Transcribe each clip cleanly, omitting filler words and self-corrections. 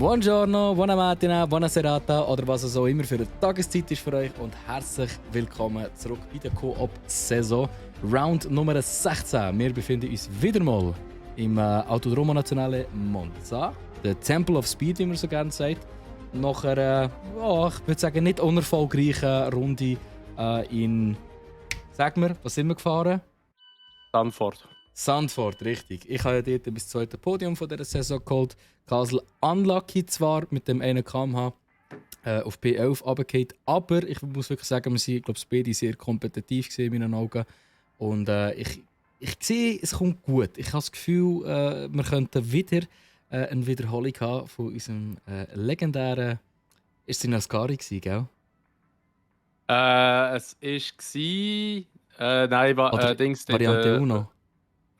Buongiorno, buona mattina, buona serata oder was es auch immer für eine Tageszeit ist für euch und herzlich willkommen zurück bei der Coop-Saison. Round Nummer 16. Wir befinden uns wieder mal im Autodromo Nazionale Monza, der Temple of Speed, wie man so gerne sagt. Nach einer, ich würde sagen, nicht unerfolgreichen Runde in, sag mir, was sind wir gefahren? Zandvoort, richtig. Ich habe ja dort das zweite Podium von dieser Saison geholt. Kassel unlucky zwar mit dem 1 km/h auf P11 runtergefallen, aber ich muss wirklich sagen, wir sind, glaube ich, beide sehr kompetitiv in meinen Augen. Und ich sehe, es kommt gut. Ich habe das Gefühl, wir könnten wieder eine Wiederholung haben von unserem legendären... Ist es in Ascari, gell? Es war... nein, Dings nicht. Variante Uno.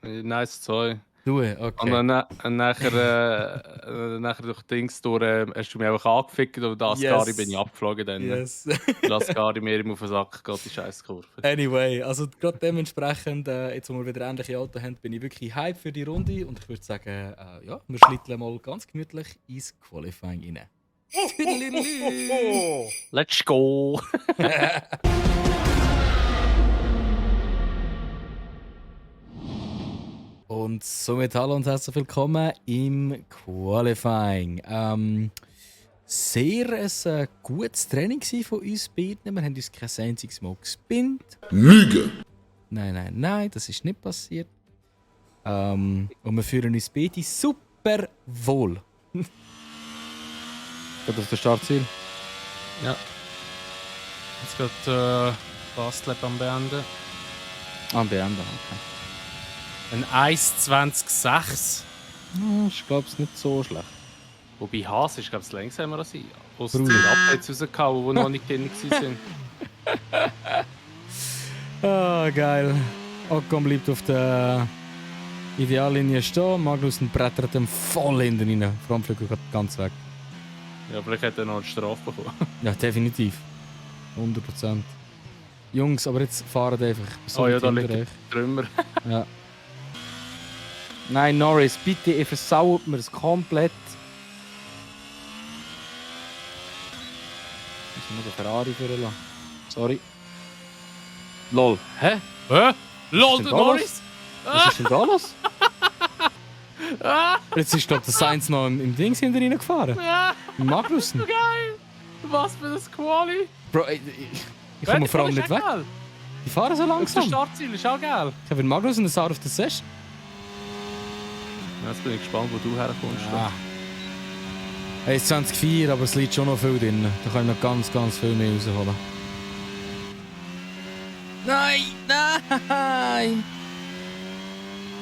Nein, 2. Du, okay. Und nachher durch Dings durch, hast du mich einfach angefickt und das Ascari bin ich abgeflogen. Dann. Yes. Das Ascari mir immer auf den Sack geht, die Scheißkurve. Anyway, also gerade dementsprechend, jetzt wo wir wieder ähnliche Auto haben, bin ich wirklich hype für die Runde und ich würde sagen, ja, wir schlitteln mal ganz gemütlich ins Qualifying rein. Let's go! Und somit hallo und herzlich willkommen im Qualifying. Sehr ein gutes Training von uns beiden. Wir haben uns kein einziges Mal gespinnt. Lüge! Nein, das ist nicht passiert. Und wir fühlen uns beide super wohl. Geht auf das Startziel? Ja. Jetzt geht Bastlab am Beenden. Am Beenden, okay. Ein 1,20,6. Ich glaube, es ist nicht so schlecht. Wobei Haas ist, glaube ich, das langsamer als ich. Aus Bruder. den Updates rausgehauen, die noch nicht drin waren. Ah, geil. Ocon bleibt auf der Ideallinie stehen. Magnussen brettert ihm voll hinten rein. Frontflügel geht ganz weg. Ja, vielleicht hätte er noch eine Strafe bekommen. Ja, definitiv. 100%. Jungs, aber jetzt fahren einfach. So Oh ja, da hinter liegt der euch. Trümmer. Ja. Nein, Norris, bitte, ihr versaut mir es komplett. Ich muss noch den Ferrari vorlassen. Sorry. Lol. Hä? Hä? LOL, denn der da Norris! Was ist denn da los? Jetzt ist, glaube ich, der Sainz noch im Dings hinter ihnen gefahren. Im Magnussen. Geil! Was für ein Quali! Bro, ich komme vor allem nicht weg. Geil. Die fahren so Das langsam. Startziel ist auch geil. Ich habe Magnussen das auf der Session. Jetzt bin ich gespannt, wo du herkommst. Ah. Hey, es ist 2004, aber es liegt schon noch viel drin. Da können wir noch ganz viel mehr rausholen. Nein!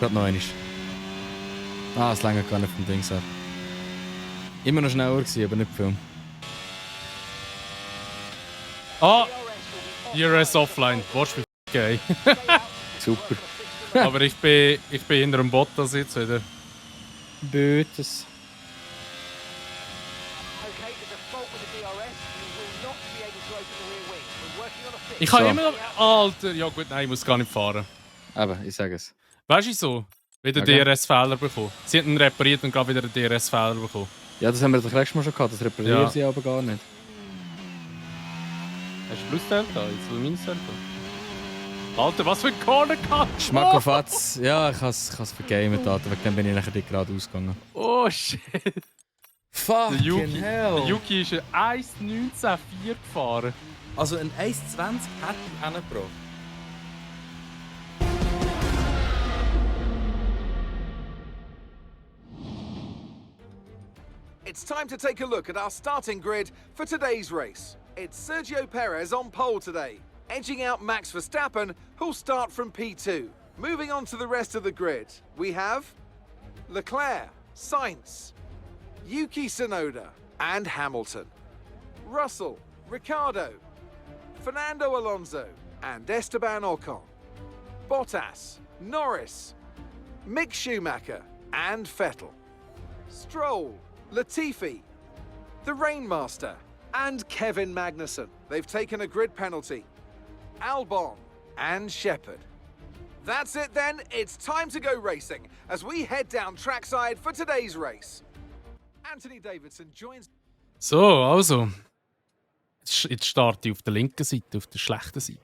Gerade noch einmal. Es längert gar nicht vom Dings her. Immer noch schneller gewesen, aber nicht viel. Ah! DRS offline. Watch me gay. Super. Aber ich bin hinter dem Bottas jetzt wieder. Bötes. Ich kann So. immer noch... Alter, ja gut, nein, ich muss gar nicht fahren. Aber ich sage es. Weißt du so? Wieder Okay. DRS-Fehler bekommen. Sie haben ihn repariert und gerade wieder einen DRS-Fehler bekommen. Ja, das haben wir das letzte Mal schon gehabt. Das reparieren Ja. sie aber gar nicht. Hast du Plus-Delta? Jetzt will Minus-Delta. Alter, was für ein Corner-Cut! Schmack auf Atz. Ja, ich has vergamet, Alter. Wegen dem bin ich nachher nicht gerade ausgegangen. Oh shit! Der Fucking Yuki, hell! der Yuki ist ein 1,19,4 gefahren. Also ein 1,20 hätte ich hingebracht. It's time to take a look at our starting grid for today's race. It's Sergio Perez on pole today, edging out Max Verstappen, who'll start from P2. Moving on to the rest of the grid, we have Leclerc, Sainz, Yuki Tsunoda, and Hamilton. Russell, Ricciardo, Fernando Alonso, and Esteban Ocon. Bottas, Norris, Mick Schumacher, and Vettel. Stroll, Latifi, the Rainmaster, and Kevin Magnussen. They've taken a grid penalty. Albon and Shepard. That's it then, it's time to go racing as we head down trackside for today's race. Anthony Davidson joins. So, also. Jetzt starte ich auf der linken Seite, auf der schlechten Seite.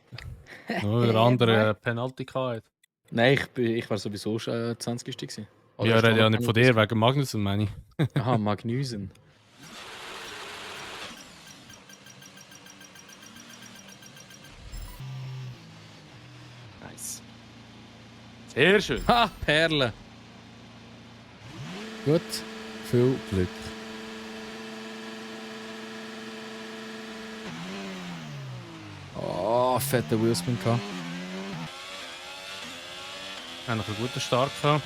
Nur der andere Penalty gehabt. Nein, ich war sowieso schon 20. gewesen. Oder Ja, hast du rede ja noch nicht von Penalty dir, wegen Magnussen, meine ich. gesehen? Aha, Magnussen. Nice. Sehr schön. Ha, Perle. Gut, viel Glück. Oh, fetter Wheelspin gehabt. Haben noch einen guten Start gehabt.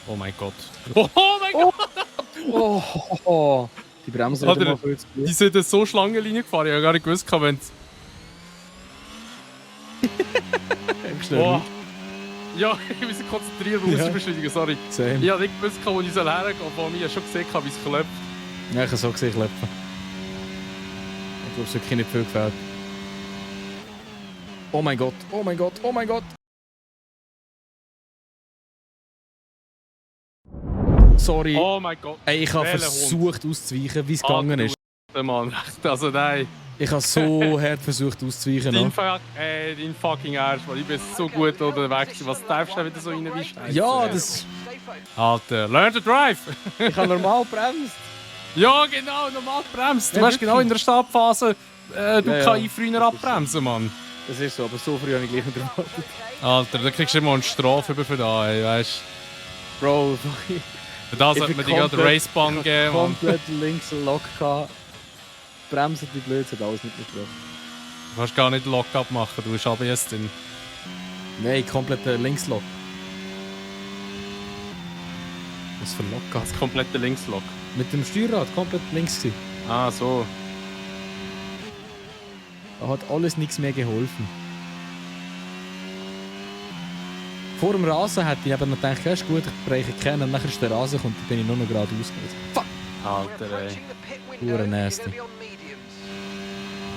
Oh mein Gott. Oh mein Gott! Oh, die Bremse Alter, wieder mal kurz Die sind so Schlangenlinie gefahren. Ich habe gar nicht gewusst, wenn es. Oh. Ja, ich muss mich konzentrieren, muss Ja. ich beschleunigen, sorry. Same. Ich habe nicht gewusst, wo ich hergehen soll, obwohl ich schon gesehen habe, wie es klappt. Ja, ich habe so gesehen, Kleppen. Ich glaube, es hat wirklich nicht viel gefällt. Oh mein Gott, oh mein Gott, oh mein Gott. Sorry. Oh mein Gott. Ey, ich habe Welcher versucht auszuweichen, wie es gegangen ist. Mann, also nein. Ich habe so hart versucht auszuweichen. Dein fucking Arsch, weil ich bin so gut unterwegs. Was darfst du wieder so rein wie Scheiße? Ja, das. Alter, learn to drive! Ich habe normal bremst. Ja, genau, normal bremst. Du Ja, hast genau in der Startphase Ja. KI früher abbremsen, Mann. Das ist so, aber so früh habe ich gleich nicht erwartet. Alter, da kriegst du immer eine Strafe für da, ey, weißt Bro, du. Für das sollte man dir gerade Racebahn geben, Mann. komplett links Lock gehabt. Bremsen die blöd, hat alles nicht mitgebracht. Du kannst gar nicht Lock-up machen, du hast ABS drin. Nein, komplett links Lock. Was für Lock gehabt? Das komplette Linkslock. Mit dem Steuerrad komplett links gewesen. Ah, so. Da hat alles nichts mehr geholfen. Vor dem Rasen hätte ich aber noch gedacht, ja, ist gut, ich breche kennen. Und nachher ist der Rasen und dann bin ich nur noch geradeaus gegangen. Fuck! Alter, ey. Pure nasty.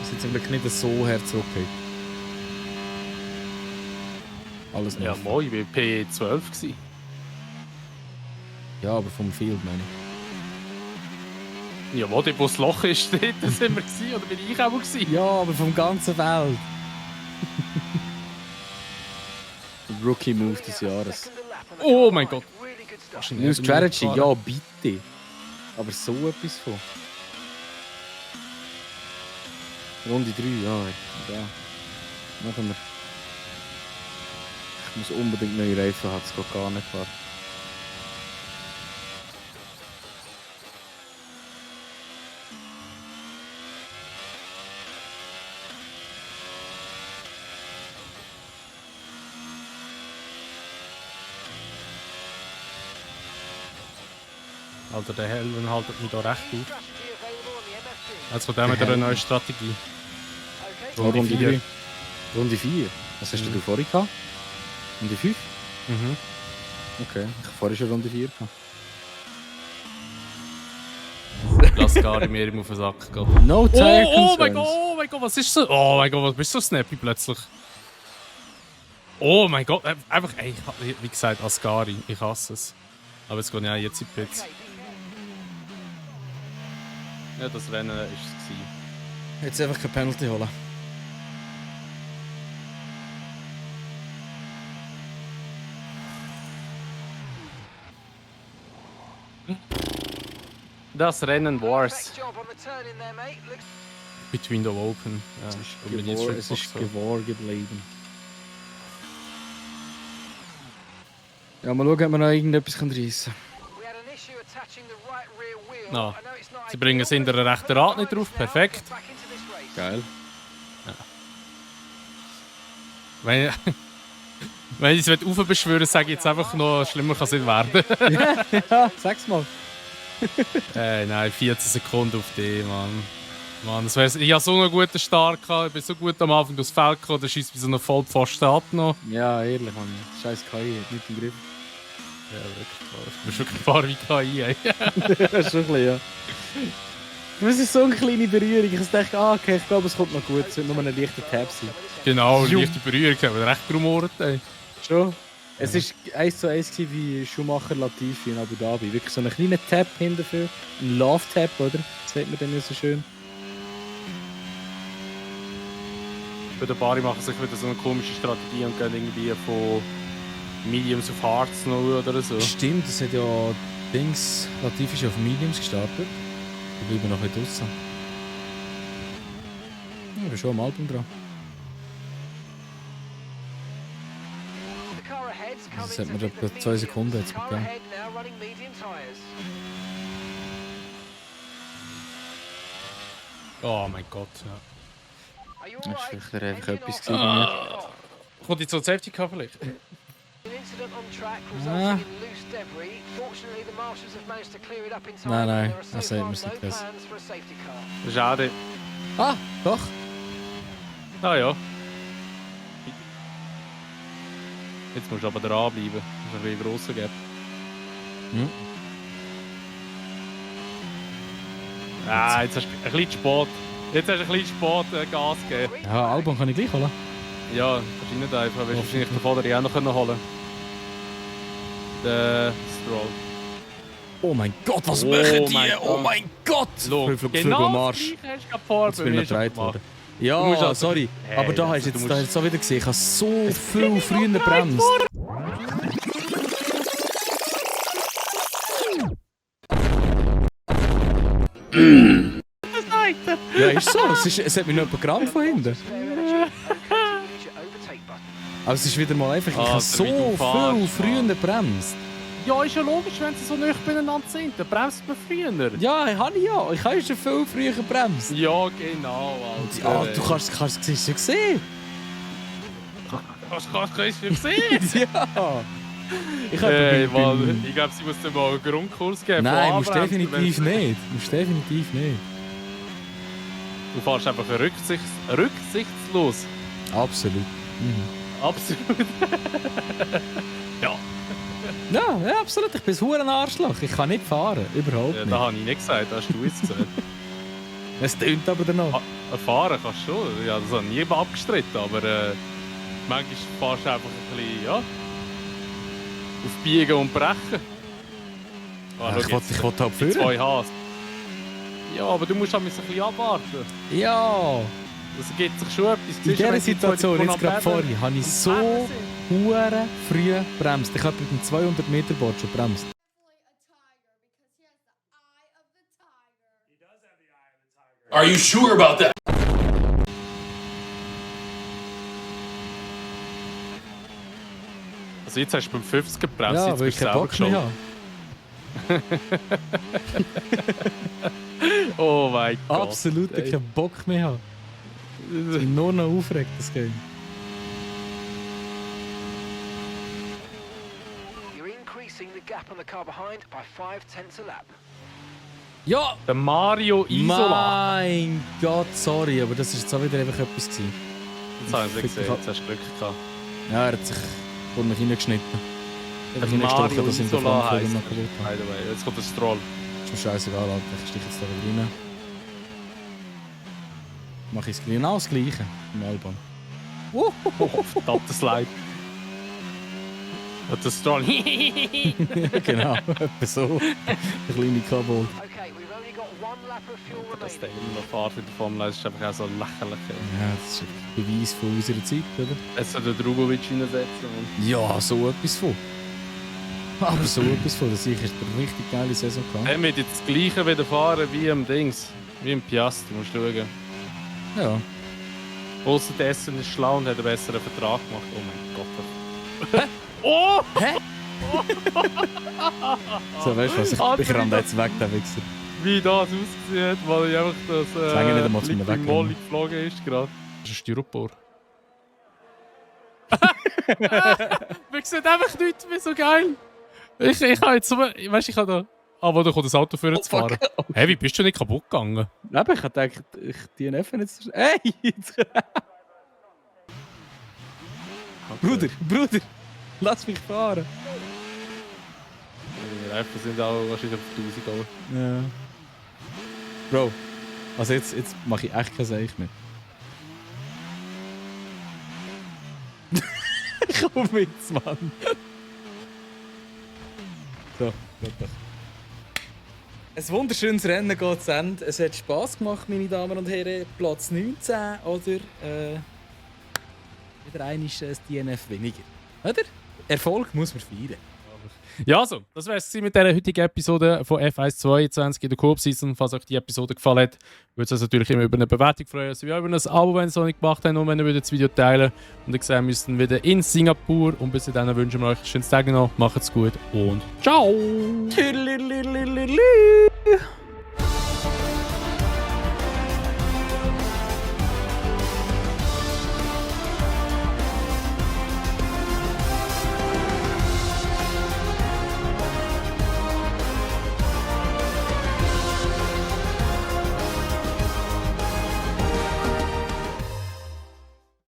Das ist zum Glück nicht so hart zurückgeht. Alles noch. Ja, moi, ich war P12 gewesen. Ja, aber vom Field meine ich. Ja, wo dort, wo das Loch ist, dort sind wir gewesen, oder bin ich auch gewesen? Ja, aber vom ganzen Feld. Rookie Move des Jahres. Oh mein Gott. New Strategy, ja bitte. Aber so etwas von. Runde 3, ja. Machen wir. Ich muss unbedingt neue Reifen haben, es geht gar nicht klar. Alter, der Helven haltet mich da recht auf. Jetzt von dem wieder eine neue Strategie. Runde Runde 4. 4. Runde 4. Was hast du vorhin gehabt? Runde 5? Mhm. Okay, ich habe vorhin schon Runde 4 gehabt. Lass gar nicht mehr auf den Sack gehen. No tire Oh concerns. mein Gott, was ist so? Oh mein Gott, was bist du so snappy plötzlich? Oh mein Gott, einfach, ey, wie gesagt, Ascari, ich hasse es. Aber jetzt gehe ich auch jetzt in die Pits. Ja, das Rennen war es. Jetzt einfach kein Penalty holen. Das Rennen war's. Between the Open. Ja, Es ist geworden geblieben. Ja, mal schauen, ob wir noch irgendetwas reissen No. Sie bringen es in der rechten Rad nicht drauf, perfekt. Geil. Wenn ich es aufbeschwören, sage ich jetzt einfach noch, schlimmer kann es nicht werden. Ja, sag's mal. Nein, 14 Sekunden auf die, Mann. Mann, das wär's. Ich hatte so einen guten Start gehabt, ich bin so gut am Anfang durchs Feld gekommen, der schießt wie so eine Vollpfosten ab noch. Ja, ehrlich, Mann. Scheiß KI, hat nicht im Griff. Ja, wirklich. Du bist wirklich gefahren wie KI, ey. Schon ein bisschen, ja. Das ist so eine kleine Berührung. Ich dachte, okay, ich glaube, es kommt noch gut. Es wird nur ein leichter Tab sein. Genau, Ju. leichte Berührung, aber recht gerumort, ey. Schon? Es war 1:1 wie Schumacher Latifi in Abu Dhabi. Wirklich so einen kleinen Tap hinterher. Ein Love-Tap, oder? Das sagt man dann ja so schön. Bei den Bari machen sich wieder so eine komische Strategie und gehen irgendwie von Mediums auf Hards noch oder so. Stimmt, das hat ja Dings. Latifi ist auf Mediums gestartet. Wir bleiben noch ein bisschen draussen. Ja, ich bin schon am Album dran. Das hat mir etwa 2 Sekunden jetzt gegeben. Oh mein Gott, ja. Das war vielleicht einfach etwas bei mir. Kommt jetzt so ein Safety Car vielleicht? Ah. Nein, das sagt mir nicht das. Schade. Ah, doch. Ah ja. Jetzt musst du aber dranbleiben. Das ist ein bisschen grosser Gap. Hm. Ah, jetzt hast du ein bisschen spät. Jetzt hast du ein bisschen spät Gas gegeben. Ja, Album kann ich gleich holen. Ja, kannst du nicht einfach. Willst du wahrscheinlich den Vater auch noch holen können. Der Stroll. Oh mein Gott, was Oh machen die? mein Oh Gott. mein Gott! Look, Flug genau am Arsch. das Gleiche hast du gerade vorher Jetzt bei bin ich mir noch schon gedreht gemacht. worden. Du Ja, musst also- sorry. Hey, aber da also hast du du jetzt, musst- da hast du so wieder gesehen. Ich habe so viel früher gebremst. Ja, ist so. Es hat mich noch jemand gerammt von hinten. Aber es ist wieder mal einfach, ich Ah, habe der so wie du viel fährst, früher gebremst. Ja, ist ja logisch, wenn sie so nah beieinander sind. Dann bremst man früher. Ja, habe ich ja. Ich habe schon viel früher gebremst. Ja, genau, Alter. Ja, du kannst es schon sehen. Kannst du es sehen? Ja. Ich habe Hey, Mann, ich glaube, sie muss dir mal einen Grundkurs geben. Nein, von musst Anbremsen, definitiv wenn- nicht. Musst definitiv nicht. Du fährst einfach rücksichtslos. Absolut. Mhm. Absolut. ja. Ja, absolut. Ich bin ein verdammter Arschloch. Ich kann nicht fahren. Überhaupt Ja, nicht. das habe ich nicht gesagt, das hast du jetzt gesagt. Es tönt aber danach. Fahren kannst du schon. Ja, das habe ich nie abgestritten, aber manchmal fährst du einfach ein bisschen, ja, auf Biegen und Brechen. Ah, schau Ich jetzt, wollte halt die führen. 2 Hs. Ja, aber du musst auch ein bisschen abwarten. Ja. Das gibt sich schon etwas. In Siehst du, dieser wenn die Situation, zwei jetzt gerade am vorhin, habe ich Beben- so hure früh gebremst. Ich habe mit dem 200-Meter-Board schon gebremst. Are you sure about that? Also jetzt hast du beim 50 gebremst, Ja, jetzt weil ich bist du keinen selber Bock mehr geschuld. habe. Oh mein Gott. Absolut ey. keinen Bock mehr habe. Ich bin nur noch aufgeregt, das Game. You're increasing the gap on the car behind by 5/10 a lap. Ja! Der Mario Isola. Mein Gott, sorry, aber das war jetzt auch wieder einfach etwas gewesen. Jetzt habe ich es gesehen, jetzt hast du Glück gehabt. Ja, er hat sich vor mich hineingeschnitten. Einfach Der hineingestochen, Mario dass ihm der Isola Frontflügel heisst noch er. kaputt By hat. the way, jetzt kommt der Stroll. Ist mir scheißegal, Alter. Ich steche jetzt da wieder rein. Mache ich genau das Gleiche im Album. Oh, verdammter Slide. Und der Stroll. Genau, etwa so. Eine kleine Kabel. Okay, we've only got 1 lap of fuel Dass der remaining. immer noch fährt in der Formel 1 ist einfach auch so lächerlich. Ja, das ist ein Beweis von unserer Zeit, oder? Jetzt soll der Drugovic reinsetzen. Ja, so etwas von. Aber so etwas von. Das ist eine richtig geile Saison gehabt. Er wird jetzt das Gleiche wieder fahren wie im Dings. Wie im Piastri, musst du schauen. Ja. Ausser der Essen ist schlau und hat einen besseren Vertrag gemacht. Oh mein Gott. Oh! Hä? So, weißt du was? Ich renne jetzt weg, der Wichser. Wie das ausgesehen hat, weil ich einfach das Lange nicht einmal zu mir Liquid wegrennen. Molly geflogen ist gerade. Das ist ein Styropor. Wir sehen einfach nichts mehr so geil. Ich habe jetzt so... Weißt du, ich habe da... Ah, wo da kommt das Auto für zu fahren. Hey, wie bist du nicht kaputt gegangen? Eben, ich habe gedacht, ich DNF jetzt... Hey! Bruder! Lass mich fahren! Die Reifen sind auch wahrscheinlich auf 1000 Euro. Ja. Bro, also jetzt mache ich echt kein Seich mehr. Komm jetzt, Mann. So, gut doch. Ein wunderschönes Rennen geht zu Ende. Es hat Spass gemacht, meine Damen und Herren. Platz 19 oder wieder einmal ein DNF weniger. Oder? Erfolg muss man feiern. Ja, also, das wäre es mit dieser heutigen Episode von F1 22 in der Coop-Season. Falls euch die Episode gefallen hat, würde es uns natürlich immer über eine Bewertung freuen, sowie auch über ein Abo, wenn ihr es noch nicht gemacht habt, und wenn ihr das Video teilen. Und ich sehe, wir sind wieder in Singapur. Und bis dahin wünschen wir euch einen schönen Tag noch. Macht's gut und ciao! Tüdelülülülülü.